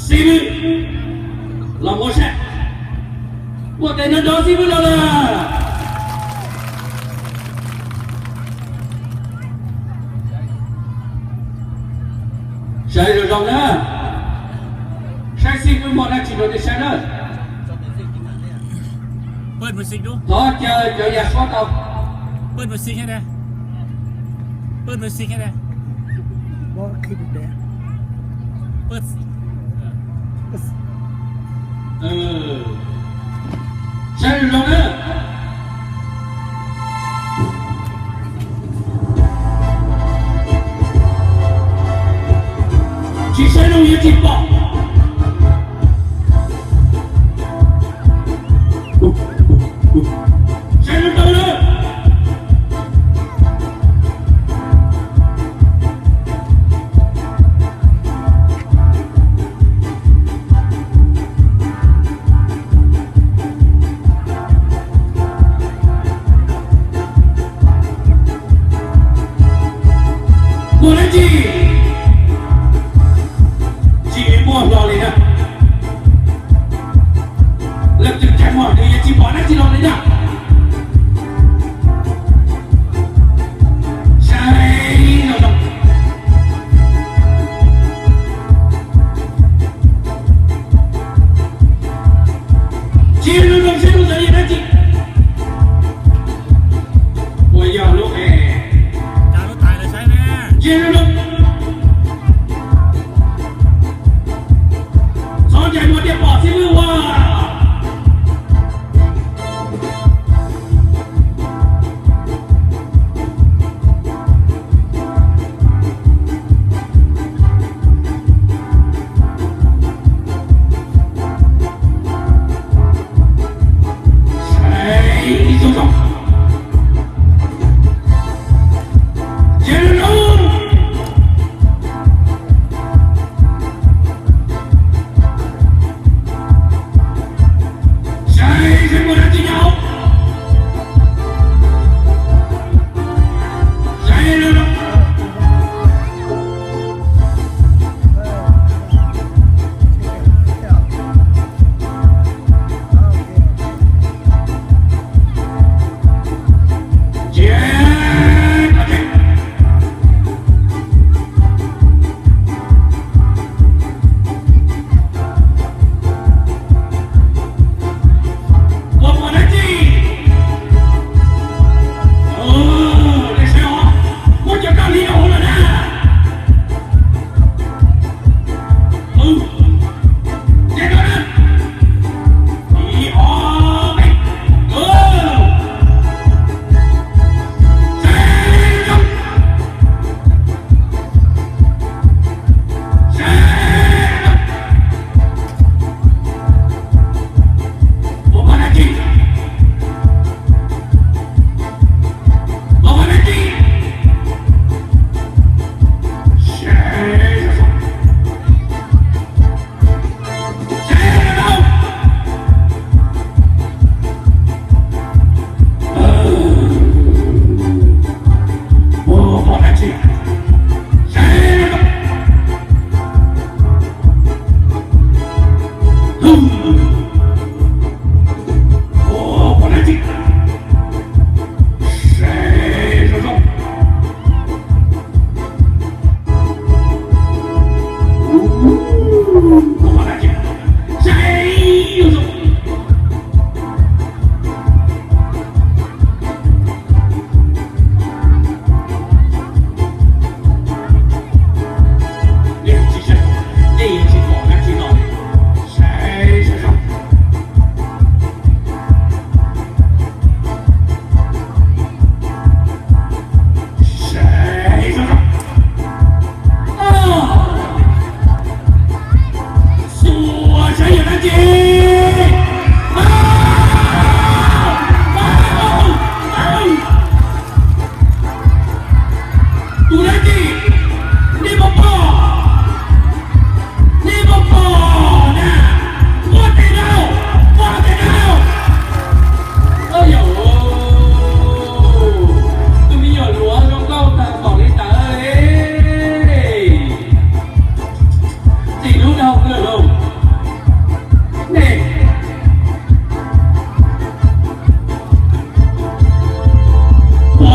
Xib Hwb los ua saib, ua tes nrov nrov Xib Hwb los lawm. Saib zoo zoo na, saib Xib Hwb muaj dab tsi rau nej saib na. Thov caw cov yaj suab tau. Saib zoo zoo na. Tsis saib zoo yuav tsis pom. Saib zoo zoo na. Muaj dab tsi? Tsis muaj hlo li na. Leej twg tsis muaj nws yeej tsis pom dab tsi los li na. Saib zoo zoo. Tsis zoo zoo saib lub ntawd yog dab tsi. Puas yog lub es? Tsis zoo zoo. Txhob ncaim muag tias pom Xib Hwb ua. Ua pom dab tsi? Nej saib os, muab cov kab hliv no hauv lawm na. Ib, ob, peb. Saib zoo. Saib zoo. Ua pom dab tsi? Ua pom dab tsi? Saib zoo.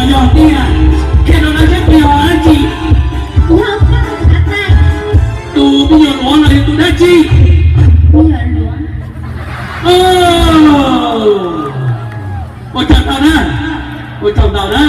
Yog tiag, qhia rau lawv saib puas yog dab tsi. Tus me nyuam luav los yog tus dab tsi? Ua tsaug ntau na, ua tsaug ntau na.